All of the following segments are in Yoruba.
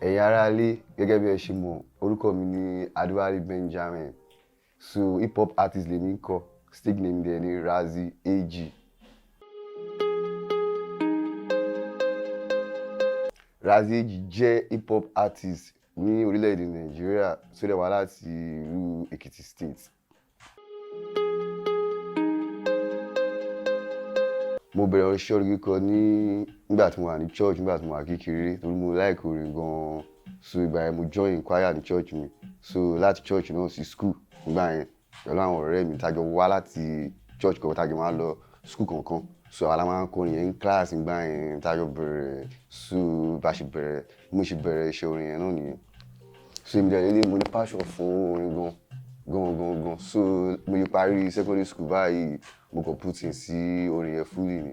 Ẹ̀yin ará ilé, gẹ́gẹ́ bí ẹ ṣe mọ̀, orúkọ mi ni Adéwálé Benjamin. So hip hop artist lèmi ń kọ, stage name dẹ̀ ni Razzy AG. Razzy AG jẹ́ hip hop artist ní orílẹ̀-èdè Nàìjíríà tó dẹ̀ wá láti ìlú Èkìtì State. Mo bẹ̀rẹ̀ iṣẹ́ orin kíkọ ní nígbà tí mo wà ní church, nígbà tí mo wà kékeré, torí mo like orin gan-an. So ìgbà yẹn mo join choir ní church mi. So láti church náà sí school nígbà yẹn pẹ̀lú àwọn ọ̀rẹ́ mi tá jọ wá láti church kan, tá jọ máa ń lọ school kankan. So àwa la máa ń kọrin yẹn ní class nígbà yẹn tá jọ bẹ̀rẹ̀. So bá ṣe bẹ̀rẹ̀, bí mo ṣe bẹ̀rẹ̀ iṣẹ́ orin yẹn náà nìyẹn. So èmi dẹ̀ lélẹ̀, mo ní passion fún orin gan gan gan gan. So mo ṣe parí secondary school báyìí, mo kàn put in sí orin yẹn fully ni.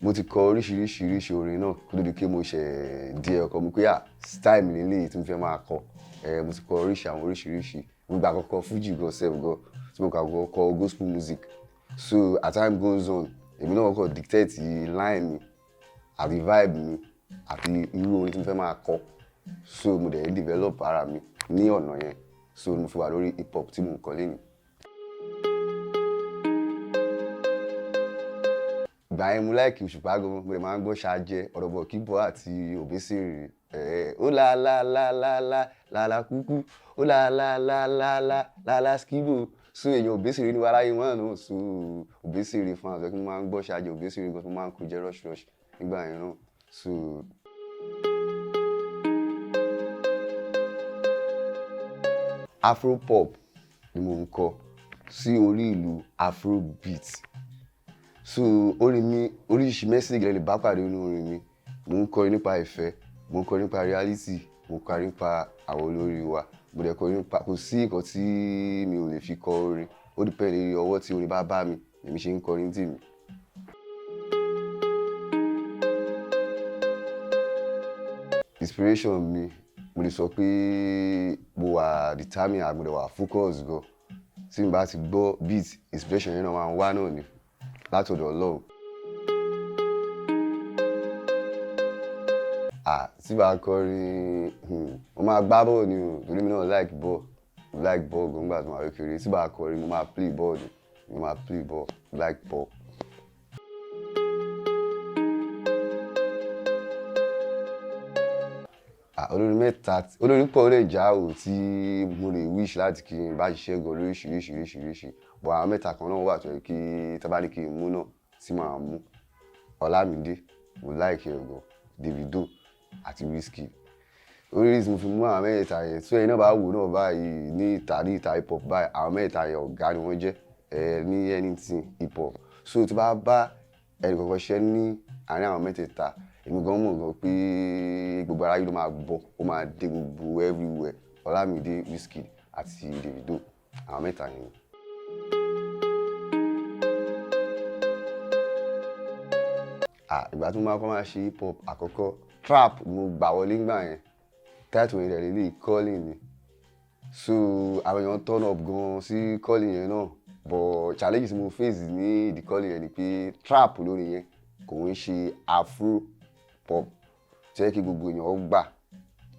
Mo ti kọ oríṣiríṣi orin náà kó tó di pé mo ṣẹ̀ di ẹ̀kọ́ mi pé à style mi lélẹ́yìí tí mo fẹ́ máa kọ. Mo ti kọ oríṣi àwọn oríṣiríṣi. Mo gbà kọ́kọ́ Fuji gan sef gan, tí mo kà kọ́kọ́ kọ gospel music. So as time goes on, èmi náà kọ́kọ́ dictate line mi àti vibe mi àti irú orin tí mo fẹ́ máa kọ. So mo dẹ̀ ń develop ara mi ní ọ̀nà yẹn. So mo fi wà lórí hip hop tí mò ń kọ lénìí. Ìgbà yẹn mo like Òṣùpá gan, mo dẹ̀ máa ń gbọ́ Ṣajẹ, Ọ̀rọ̀bọ̀ Kíbọ̀ àti Òbésèré. Ó la la la la la la la kúkú, ó la la la la la la la skibo. So èèyàn Òbésèré ni wá láyé wọn náà. So Òbésèré fún àwọn tí mo máa ń gbọ́ Ṣajẹ, Òbésèré gan, tí mo máa ń kó jẹ rush rush nígbà yẹn náà. So Afro pop ni mò ń kọ sí orí ìlù Afrobeat. So orin mi, oríṣiríṣi message lẹ lè bá pàdé nínú orin mi. Mò ń kọrin nípa ìfẹ́, mò ń kọrin nípa reality, mò ń kọrin nípa àwọn olórí wa. Mo dẹ̀ kọrin nípa, kò sí nǹkan tí mi ò lè fi kọ orin. Ó depend lórí ọwọ́ tí orin bá bá mi, èmi ṣe ń kọrin tèmi. Inspiration mi, mo lè sọ pé mo wà determined and mo dẹ̀ wà focus gan. Tí mo bá ti gbọ́ beat, inspiration yẹn náà máa ń wá náà ni látọ̀dọ̀ Ọlọ́run. À, tí bá kọrin, mo máa gbá ball ni o, torí mi náà like ball. Mo like ball gan nígbà tí mo wà kékeré. Tí bá kọrin, mo máa play ball ni. Mo máa play ball, like ball. À, olórin mẹ́ta, olórin pọ̀ lè já o tí mo lè wish láti kí n bá ṣiṣẹ́ gan lóríṣiríṣi. But àwọn mẹ́ta kan náà wà tó yẹ kí tí bá ní kí n mú náà tí màá mú. Olamide, mo like ẹ̀ gan, Davido àti Wizkid. Orí reason mo fi mú àwọn mẹ́tẹ̀ẹ̀ta yẹn, tí ẹ̀yin náà bá wò náà báyìí ní ìta hip hop báyìí, àwọn mẹ́tẹ̀ẹ̀ta yẹn ọ̀gá ni wọ́n jẹ́, ní anything hip hop. So tí bá bá ẹnì kankan ṣiṣẹ́ ní àárín àwọn mẹ́tẹ̀ẹ̀ta, èmi gan mọ̀ gan pé gbogbo aráyé ló máa gbọ́, ó máa dé gbogbo everywhere. Olamide, Wizkid àti Davido, àwọn mẹ́ta yẹn ni. À, ìgbà tí mo máa kọ́ máa ṣe hip hop àkọ́kọ́, trap ni mo gbà wọlé nígbà yẹn. Title yẹn dẹ̀ lélẹ̀, Calling ni. So àwọn èèyàn turn up gan sí Calling yẹn náà. But challenge tí mo face ní ìdí Calling yẹn ni pé trap lórí yẹn kò ń ṣe Afro pop tí ó yẹ kí gbogbo èèyàn gbà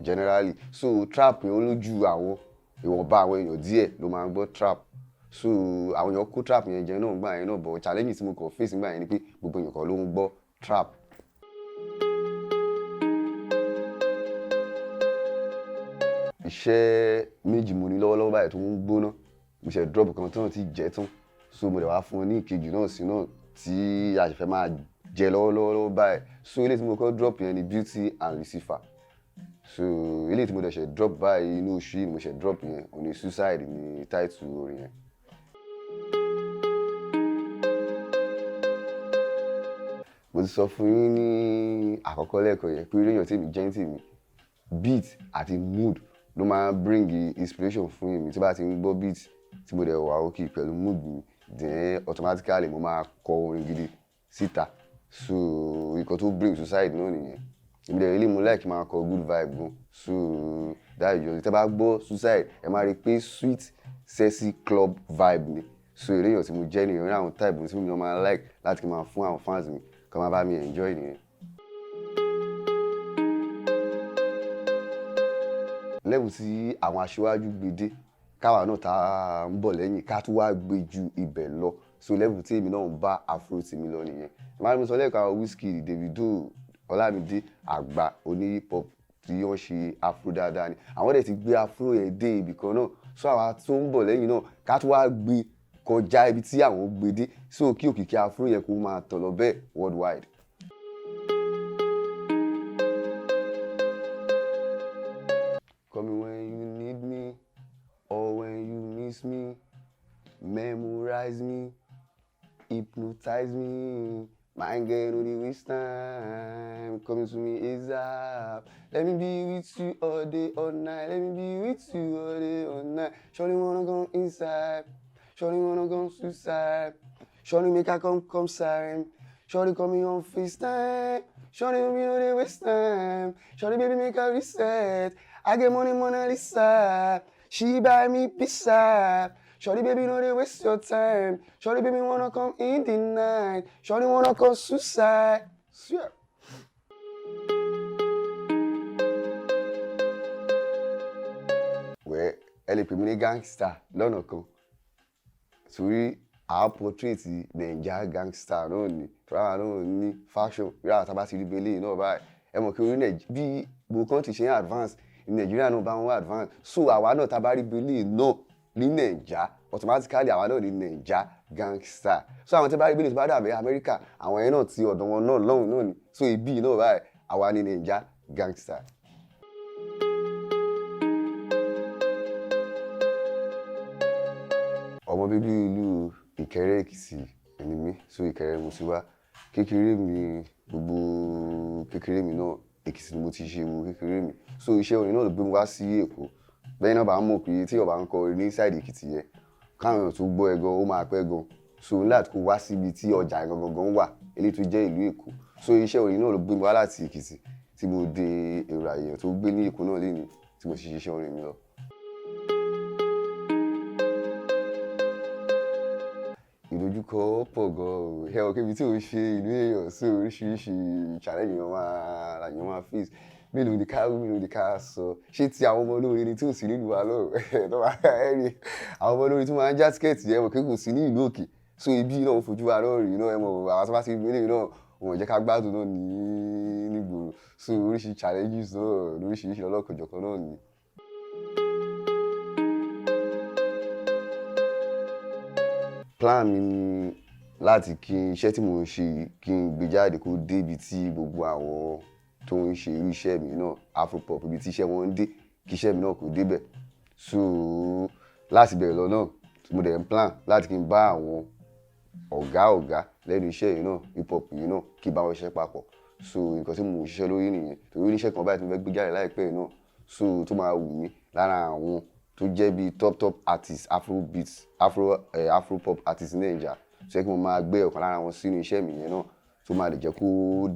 generally. So trap yẹn ó lójú àwọn ìwọ̀nba àwọn èèyàn díẹ̀ ló máa ń gbọ́ trap. So àwọn èèyàn kó trap yẹn jẹ náà nígbà yẹn náà, but challenge tí mo kàn face nígbà yẹn ni pé gbogbo èèyàn kan ló ń gbọ́ trap. Iṣẹ́ méjì mo ní lọ́wọ́lọ́wọ́ báyìí tó ń gbóná. Mo ṣẹ̀ drop kan tán tí jẹ tán. So mo dẹ̀ wá fún un ní ìkejì náà sí náà tí a sì fẹ́ máa jẹ lọ́wọ́lọ́wọ́ báyìí. So eléyìí tí mo kọ́ drop yẹn ni Beauty and Lucifer. So eléyìí tí mo dẹ̀ ṣẹ̀ drop báyìí inú oṣù yìí ni mo ṣẹ̀ drop yẹn, òun ni Suicide ni title orin yẹn. Mo ti sọ fún yín ní àkọ́kọ́ lẹ́ẹ̀kan yẹn pé irú èèyàn tí èmi jẹ́ ní tèmi, beat àti mood ló máa ń bring inspiration fún èmi. Tí bá ti ń gbọ́ beat tí mo dẹ̀ wà okay pẹ̀lú mood mi, then automatically mo máa kọ orin gidi síta. So nǹkan tó bring Suicide náà nìyẹn. Èmi dẹ̀ really mo like máa kọ good vibe gan. So that is just it. Tí ẹ bá gbọ́ Suicide, ẹ máa rí pé sweet, sexy club vibe ni. So irú èèyàn tí mo jẹ́ nìyẹn, irú àwọn type tí mo máa like láti máa fún àwọn fans mi Kọ́ máa bá mi enjoy nìyẹn. Level tí àwọn aṣíwájú gbé dé, káwa náà tá a ń bọ̀ lẹ́yìn ká tún wá gbé ju ibẹ̀ lọ. So level tí èmi náà ń bá afro tèmi lọ nìyẹn. Màá mi sọ lẹ́ẹ̀kan, àwọn Wizkid, Davido, Olamide, àgbà oní hip hop tí wọ́n ṣe afro dáadáa ni. Àwọn dẹ̀ ti gbé afro yẹn dé ibì kan náà. So àwa tó ń bọ̀ lẹ́yìn náà, ká tún wá gbé kọjá ibi tí àwọn gbé dé, so kí òkìkí afro yẹn kó máa tàn lọ bẹ́ẹ̀ worldwide. Call me when you need me or when you miss me. Memorize me, hypnotize me. My girl, no dey waste time. Coming to me ASAP. Let me be with you all day, all night. Let me be with you all day, all night. Shawty wanna go inside. Shawty wanna go suicide. Shawty make I come, come sign. Shawty call me on FaceTime. Shawty me no dey waste time. Shawty baby make I reset. I get money, Mona Lisa. She buy me pizza. Shawty baby no dey waste your time. Shawty baby wanna come in the night. Shawty wanna come suicide. Swear. Well, ẹ lè pè mí ní gangster lọ́nà kan, torí à ń portrait Naija gangster náà ni. Torí àwa náà ní fashion bí àwọn tá a bá ti rí belé náà báyìí, ẹ mọ̀ kí orí Nàìjíríà bí gbogbo country ṣe ń advance ní Nàìjíríà náà bá wọn advance. So àwa náà tá a bá rí belé náà ní Nàìjà, automatically àwa náà ní Naija gangster. So àwọn tí bá rí belé tó bá dàbí Amẹ́ríkà, àwọn yẹn náà ti ọ̀dọ̀ wọn náà lọ́hùn náà ni. So ibi náà báyìí, àwa ní Naija gangster. Ọmọ bíbí ìlú Ìkẹrẹ Èkìtì ni mí. So Ìkẹrẹ mo ti wá. Kékeré mi, gbogbo kékeré mi náà, Èkìtì ni mo ti ṣe gbogbo kékeré mi. So iṣẹ́ orin náà ló gbé mi wá sí Èkó. Bẹ́ẹ̀ náà bá mọ̀ pé tí ọba ń kọ orin ní side Èkìtì yẹn, káwọn èèyàn tó gbọ́ ẹ gan, ó máa pẹ́ gan. So ní láti kó wá síbi tí ọjà yẹn gangan wà, eléyìí tó jẹ́ ìlú Èkó. So iṣẹ́ orin náà ló gbé mi wá láti Èkìtì tí mo dé èrò àyè tó gbé ní Èkó náà lénìí tí mo ti ṣe iṣẹ́ orin mi lọ. Ìdojúkọ pọ̀ gan o. Ẹ mọ̀ pé ibi tí ò ń ṣe ìlú èèyàn, so oríṣiríṣi challenge èèyàn máa face. Mélòó ni ká wí, mélòó ni ká sọ? Ṣé ti àwọn ọmọ olóore ni tí ò sí nílùú wa lọ́hùn? Tó bá rí àwọn ọmọ olóore tí wọ́n máa ń já ticket yẹn, ẹ mọ̀ pé kò sí ní ìlú òkè. So ibi náà ó fojú wa náà rí náà, ẹ mọ̀ àwọn tó bá ti rí eléyìí náà, wọn ò jẹ́ ká gbádùn náà ní nígboro. So oríṣiríṣi challenges náà lóríṣiríṣi lọ́lọ́kan-ò-jọ̀kan náà ni. Plan mi ni láti kí iṣẹ́ tí mò ń ṣe yìí, kí n gbé jáde kó dé ibi tí gbogbo àwọn tó ń ṣe irú iṣẹ́ mi náà, Afropop, ibi tí iṣẹ́ wọn ń dé, kí iṣẹ́ mi náà kó dé bẹ̀. So láti bẹ̀rẹ̀ lọ náà, mo dẹ̀ ń plan láti kí n bá àwọn ọ̀gá ọ̀gá lẹ́nu iṣẹ́ yìí náà, hip hop yìí náà, kí n bá wọn ṣiṣẹ́ papọ̀. So nǹkan tí mò ń ṣiṣẹ́ lórí nìyẹn. Torí oníṣẹ́ kan báyìí tí mo fẹ́ gbé jáde láìpẹ́ yìí náà, so tó máa wù mí lára àwọn tó jẹ́ bí top top artist afrobeat, afropop artist ní Naija, tó yẹ kí mo máa gbé ọ̀kan lára wọn sínú iṣẹ́ mi yẹn náà, tó máa lè jẹ́ kó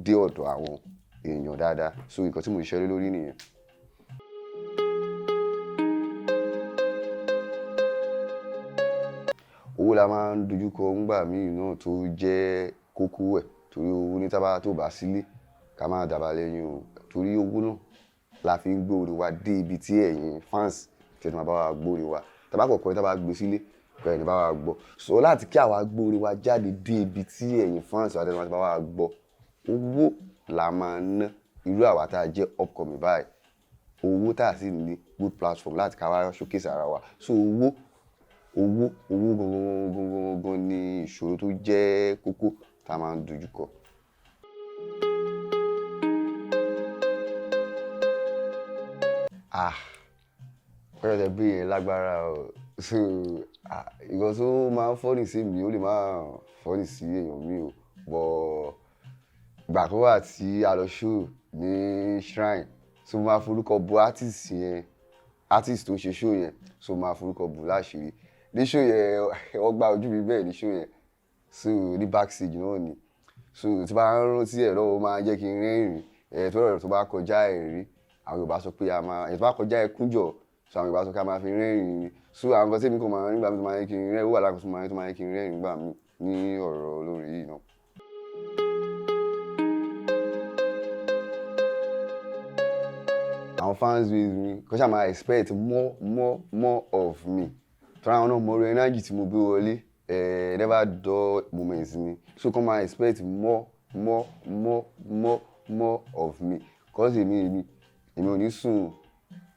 dé ọ̀dọ̀ àwọn èèyàn dáadáa. So nǹkan tí mò ń ṣiṣẹ́ lé lórí nìyẹn. Owó la máa ń dojúkọ ńgbà míì náà tó jẹ́ kókó ẹ̀, torí owó ní tá bá tó bá sílé ká máa dàbà lẹ́yìn o. Torí owó náà la fi ń gbé orin wa dé ibi tí ẹ̀yin fans tí ẹ ti máa bá wa gbọ́ orin wa. Tá bá kọ̀ọ̀kan tá bá gbé sílé, kò ẹni bá wa gbọ́. So láti kí àwa gbé orin wa jáde dé ibi tí ẹ̀yin fans wa tí ẹ ti máa bá wa gbọ́, owó la máa ná. Irú àwa tá a jẹ́ upcoming báyìí, owó tá a sì ní good platform láti ká wá showcase ara wa. So owó, owó, owó gangan gangan gangan ni ìṣòro tó jẹ́ kókó tá a máa ń dojúkọ. Ah, question tẹ béèrè yẹn lágbára o. So, ah, nǹkan tó máa ń funny sí mi, ó lè máa funny sí èèyàn mi o. But ìgbà kan wà tí a lọ show ní Shrine, so mo máa forúkọ bo artist yẹn, artist tó ń ṣe show yẹn, so mo máa forúkọ bo láṣìírí. Ní show yẹn, wọ́n gbá ojú mi bẹ́ẹ̀ ní show yẹn. So ní backstage náà ni. So tí bá ń rántí ẹ̀ lọ́wọ́, ó máa ń jẹ́ kí n rẹ́rìn-ín. Ẹ̀ tó ọ̀rọ̀ tó bá kọjá ẹ̀rín, àwọn Yorùbá sọ pé a máa, ẹ̀ tó bá kọjá ẹkún jọ, so àwọn Yorùbá sọ pé a máa fi rẹ́rìn-ín ni. So àwọn nǹkan tí èmi kò máa ń rí nígbà mi tó máa ń jẹ́ kí n rẹ́rìn-ín, ó wà lára nǹkan tó máa ń jẹ́ kí n rẹ́rìn-ín nígbà mi ní ọ̀rọ̀ olórin yìí náà. Àwọn fans base mi kó ṣáà máa expect more, more, more of me, torí àwọn náà mọ orí energy tí mo gbé wọlé, never dull moments ni. So kó máa expect more, more, more, more, more of me, 'cause èmi ò ní sùn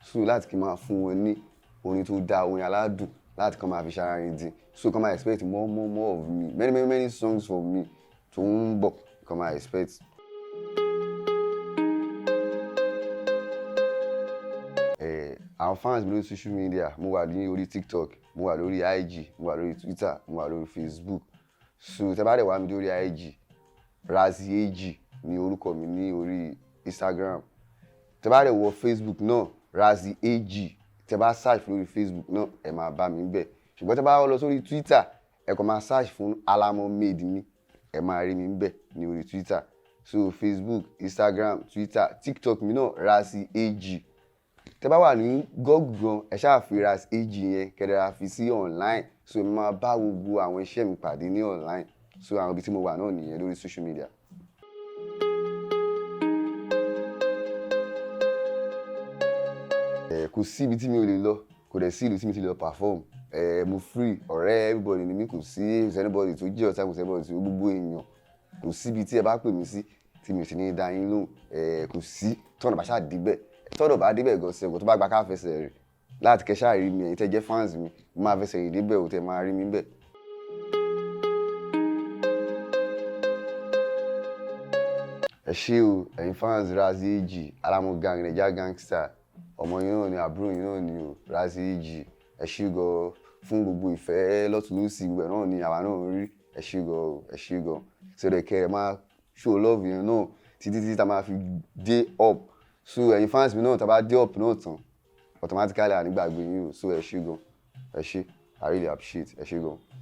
sùn láti kí n máa fún wọn ní orin tó dáa, orin aládùn láti kàn máa fi ṣara rin dín. So kó máa expect more, more, more of me, many, many, many songs from me tó ń bọ̀, kó máa expect. Àwọn fans mi lórí social media, mo wà ní orí TikTok, mo wà lórí IG, mo wà lórí Twitter, mo wà lórí Facebook. So tẹ́ bá dẹ̀ wá mi lórí IG, Razzy AG ní orúkọ mi ní orí Instagram. Tẹ́ bá dẹ̀ wọ Facebook náà, Razzy AG, tẹ́ bá search lórí Facebook náà, ẹ máa bá mi bẹ̀. Ṣùgbọ́n tẹ́ bá lọ sórí Twitter, ẹ kàn máa search fún Alamo Made ni, ẹ máa rí mi bẹ̀ ní orí Twitter. So Facebook, Instagram, Twitter, TikTok mi náà, Razzy AG. Tẹ́ bá wà ní Google gan, ẹ ṣáà fi Razzy AG yẹn kẹ́dẹ̀ra fi sí online, so ẹ máa bá gbogbo àwọn iṣẹ́ mi pàdé ní online. So àwọn ibi tí mo wà náà nìyẹn lórí social media. Kò sí ibi tí mi ò lè lọ, kò dẹ̀ sí ìlú tí mi ti lọ perform. Mo free, ọ̀rẹ́ everybody ni mí. Kò sí anybody tó jẹ́ ọ̀tá, kò sí anybody tó, gbogbo èèyàn. Kò sí ibi tí ẹ bá pè mí sí tí mi ò sì ní dá yín lóhùn. Kò sí tọ́nà bá ṣáà débẹ̀, tọ́nà bá débẹ̀ gan sí ẹ̀kọ́ tó bá gba ká fẹsẹ̀ rìn láti kẹ́ ṣáà rí mi. Ẹ̀yin tẹ́ jẹ́ fans mi, mo máa fẹsẹ̀ rìn débẹ̀ ò, tẹ́ máa rí mi bẹ̀. Ẹ ṣé o, ẹ̀yin fans Razzy AG, Alamo Gang, Naija Gangster. Ọmọ yín náà ni, àbúrò yín náà ni o, Razzy AG. Ẹ ṣé gan fún gbogbo ìfẹ́ lọ́tùn lósì, gbogbo ẹ̀ náà ni àwa náà ń rí. Ẹ ṣé gan o, ẹ ṣé gan. Ṣẹlẹ̀ kẹ́ ẹ máa show love yẹn náà títí títí tá a máa fi dé up. So ẹ̀yin fans mi náà, tá a bá dé up náà tán, automatically à ní gbàgbé yín o. So ẹ ṣé gan, ẹ ṣé, I really appreciate. Ẹ ṣé gan.